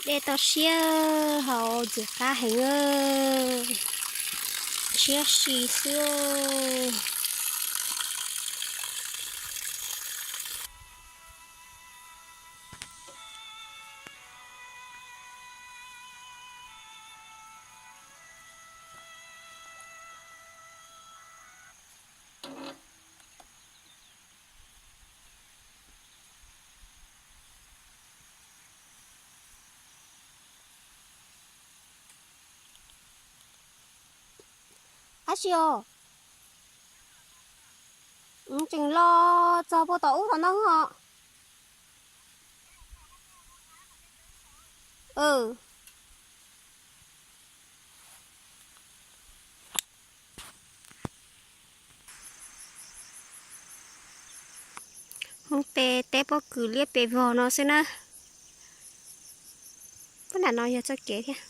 Dej toj siab hos ntxim qab heev, siab si xwb. Ab si os, tseem los txog puag tom ub tom no os. Hmoob tej teb pob kws liab pes vog no xwb na. Puag nram no yog txoj kev thiab.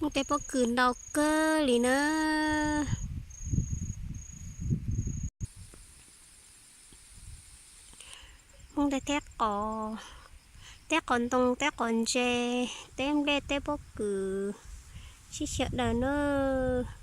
Hmoob tej pob kws ntau kawg li na. Hmoob tej teb qos, teb qos ntoo, teb qos ntse, teb nplej, teb pob kws, sib xyaw daws nawb.